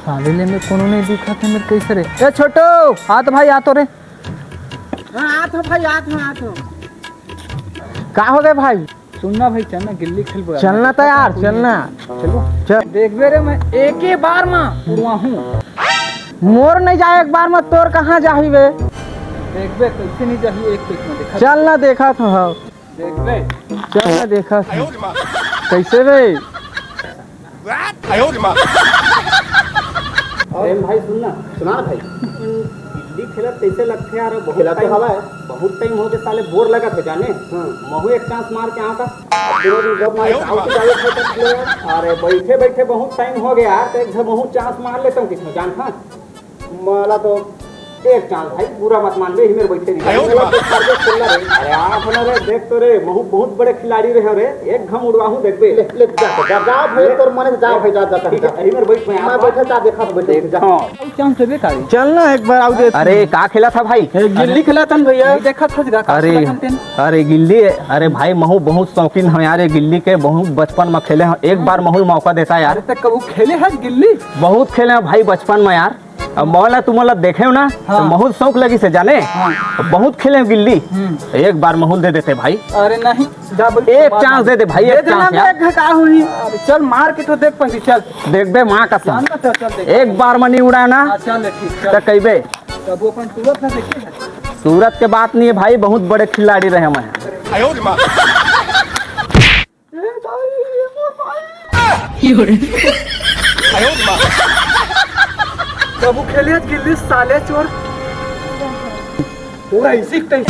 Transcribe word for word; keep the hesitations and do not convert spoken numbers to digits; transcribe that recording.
साले ले में कोनो नहीं दिखत हे मेरे, कैसे रे? ए छोटू, आ तो भाई, आ तो रे। हाँ, आत हो भाई, आत हो, आत हो। का हो गए भाई? सुनना भाई, चलना गिल्ली खेलबो यार। चलना तो यार, चलना। चलो। चल। देखबे रे, मैं एके बार मा उड़वाहूँ। मोर नहीं जाए एक बार मा, तोर कहाँ जाही बे? देखबे कैसे नहीं जाही, एक पीक में देखा। चल ना, देखा तो हव। देखबे। चल ना, देखा तो। कैसे बे? अरे भाई सुन ना। सुना ना भाई। गिल्ली खेलत कैसे लगथे यार? बहुत खेलत तो time, हवा है। बहुत time हो गए साले, बोर लगत हो जाने। हाँ। महू एक चांस मार के आऊँ का? दोनों दिन जब मारे, आऊ के जावे खेलत ले यार। अरे बैठे बैठे बहुत टाइम हो गया यार, तो एक झन महू चांस मार लेता हूँ किसमें जान। हाँ, मला तो एक चांस भाई, बुरा मत मान ले, यही मेरे बैठे रही। अरे आप ना रे, देख तो रे, महू बहुत बड़े खिलाड़ी रहे रे, एक घम उड़वाहूँ देखबे। ले, ले, जा, जा, जा भाई, ले। तोर मन से जा भाई, जा, जा, जा, ठीक है, जा। यही मेरे बैठ में मैं आप बैठे, जा, देखा, बैठे, जा। हाँ। चांस देबे का रे? चल ना एक बार आऊ दे। अरे का खेला था भाई? ए, गिल्ली खेला था न भैया। नहीं देखा था का अरे, खेला था तेन? अरे गिल्ली, अरे भाई महू बहुत शौकीन हूँ यार, ये गिल्ली के बहुत बचपन में खेले हैं। एक बार महू ल मौका देता यार। अरे तो कबू खेले है गिल्ली? बहुत खेले हैं भाई बचपन में यार। अब मोला तुमन ला देखे हो ना, हाँ। तो बहुत शौक लगी से जाने। हाँ। बहुत खेले हैं गिल्ली। हम्म। एक बार महू ल दे देते भाई। अरे नहीं, जा बोल, एक चांस दे दे भाई, दे एक देना चांस यार। मैं एक घटा हुई। अरे चल मार के तो देख पहले, चल। देखबे माँ कसम। चल ना, चल, चल, देख। एक बार म नहीं उड़ा ना, हाँ, चल, ठीक, चल। तो कहबे। तब वो अपन सूरत ना देखे है। सूरत के बात नहीं है भाई, बहुत बड़े खिलाड़ी रहे मैं। तब वो खेले गिल्ली साले चोर। पूरा इसी टाइप।